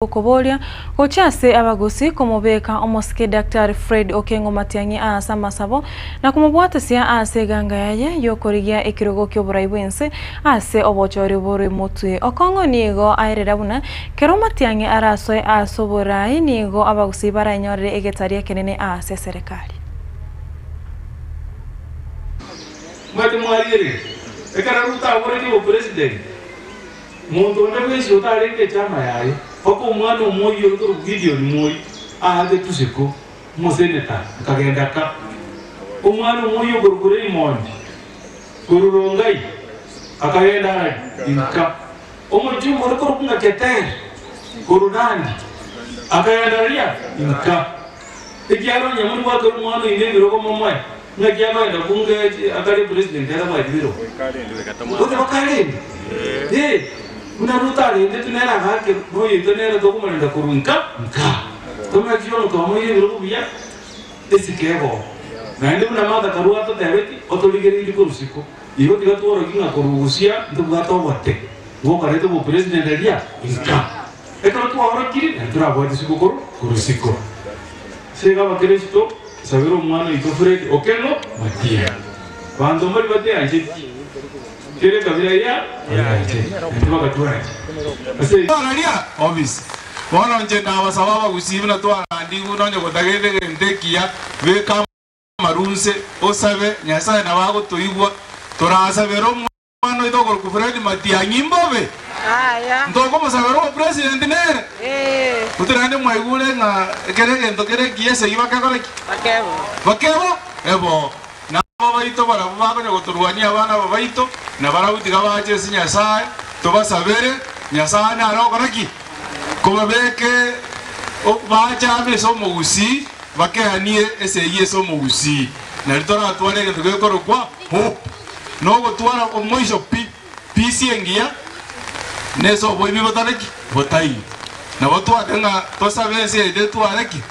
Okoboria gochia ase abagusii komobeka omosike Daktari Fred Okengo Matiang'i aase amasabo na komobwatesia aase eganga yaye y'okorigia ekerogo ki'oborai bw'ense ase obochori borwe motwe. Okong'o nigo aerera buna kero Matiang'i arasoe aase oborai nigo abagusii barainyorere egetari ekenene aase eserekari. Mwache mwarigereria, ekero Ruto aboreti obopresident, Monto onde bwensi otarenge echama yaye, mpaka omwana omoyia ore korokwa Gideoni moi aatetwe isiko, omoseneta, akagenda ka. Omwana omoyia okorokwa Raymond korwa Rongai akagenda arari inka. Omochumba ore korokwa ng'a Keter korwa Nandi akagenda aria inka. Ekiagera onye moribwakera omwana oino ebirogo momoe, Ng'aki akogenda bunge akare president atabwati birogo? Gose bakarende? Eh, buna Ruto arendetwe nere agakerwa, noyoito nere tokomorenda korwa nka nka. Tomanyeti bono twamoire ebirogo buya, esike ebogo. Naende buna Martha Karua atotebeti, otorigereirie korwa isiko. Igo tiga tworokie ng'a korwa ogosia ntobwate obote bwokoreta obopresident aria nka. Ekero twaorokirie, naende torabwate isiko korwa korwa isiko. Ase igo abakristo, Sabera omwana oito Fred Okello Matiang'i. Banto mbari bateancheti kera ekabira ya bayanchete, naintwe bagatwancha. Ase igo. Twararia ofisi. Bono inche ndabasaba abagusii buna twarandigwe nonye gotagete egento ekiya, beka amaru nse, osabe, Nyasae nabo agotoigwa. Torasabere omwana. Omwana oito okorokwa Fred Matiang'i mbobe? Ntokomosabera obopresident nere? Gose naende mwaigure ng'a kera egento kere ekiya esegi bakekora ki? Bakebo? Ebo. Na aba baito barabwo bakonya gotorwania abana aba baito, na barabwo tiga bache ase Nyasae, tobasabere, Nyasae nare ogokora ki? Kobabeke bache ame ase omogusii, bakeanie esegi ase omogusii. Nario toratware egento gekorokwa hope. Nogotwara omoiso pi, peace engiya, nese oboibi botari ki? Botaiyo. Nabo twake ng'a tosabe ense yaito etware ki?